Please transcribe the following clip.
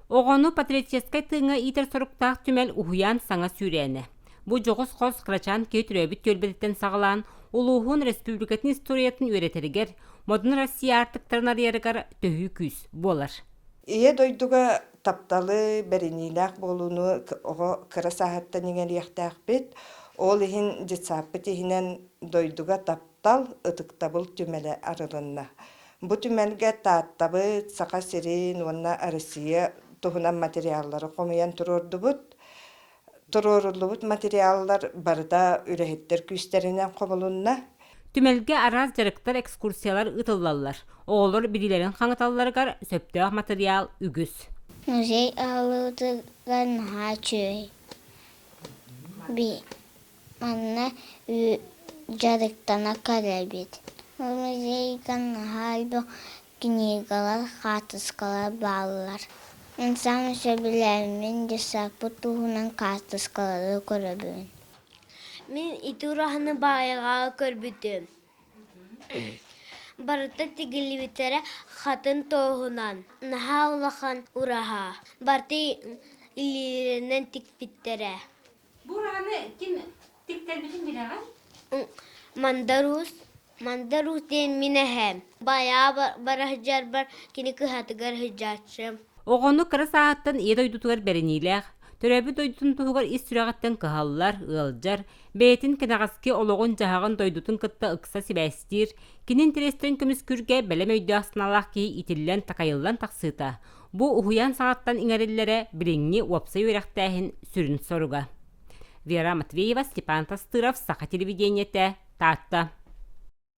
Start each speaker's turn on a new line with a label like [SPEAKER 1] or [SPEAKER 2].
[SPEAKER 1] Оҕону патриотическай тыыҥҥа иитэр соруктаах түмэл уһуйаан саҥа сүүрээнэ. Бу дьоҕус хос кырачаан киһи төрөөбүт түөлбэтиттэн саҕалаан улууһун республикатын историятын үөрэтэригэр, модун Россия аартыктарын арыйарыгар төһүү күүс буолар.
[SPEAKER 2] Ийэ дойдуга тапталы, бэриниилээх буолууну оҕо кыра сааһыттан иҥэриэхтээхпит. Ол иһин детсадпыт иһинэн дойдуга таптал, ытыктабыл түмэлэ арылынна. Бу түмэлгэ Тааттабыт, Саха сирин уонна Россия туһунан материаллары хомуйан туруордубут. Туруоруллубут материаллар барыта үлэһиттэр күүстэринэн хомулунна.
[SPEAKER 1] Түмэлгэ араас дьарыктар, экскурсиялар ыытыллаллар. Оҕолор билиилэрин хаҥаталларыгар сөптөөх матырыйаал үгүс.
[SPEAKER 3] Музей аһыллыбытыгар наһаа үчүгэй. Манна дьарыктана кэлэбит. Музейга наһаа элбэх книгалар, хаартыскалар бааллар. Мин саамай сөбүлээммин десаппыт туһунан хаартыскалары көрөбүн.
[SPEAKER 4] Мин ити ураһаны баайаҕа көрбүтүм. Барыта тигиллибиттэрэ хатын туоһунан. Наһаа улахан ураһа. Барыта илиилэринэн тикпиттэрэ.
[SPEAKER 1] Бу ураһаны ким тиктэрбитин билэҕин?
[SPEAKER 4] Мандар Уус Мандар Уус диэн мин эһээм. Байаа бара сылдьарбар кини кыһатыгар сылдьааччым.
[SPEAKER 1] Оҕону кыра сааһыттан ийэ дойдутугар бэриниилээх, төрөөбүт дойдутун туһугар ис сүрэҕиттэн кыһаллар, ыалдьар, бэйэтин кэнэҕэски олоҕун-дьаһаҕын дойдутун кытта ыкса сибээстиир, кини интэриэстэрин көмүскүүргэ бэлэм өйдөөх-санаалаах киһи иитиллэн-такайыллан тахсыыта, Бу уһуйаан саҕаттан иҥэриллэрэ билиҥҥи уопсай үөрэхтээһин сүрүн соруга. Вера Матвеева, Степан Тастыров, Саха телевидениетэ, Таатта.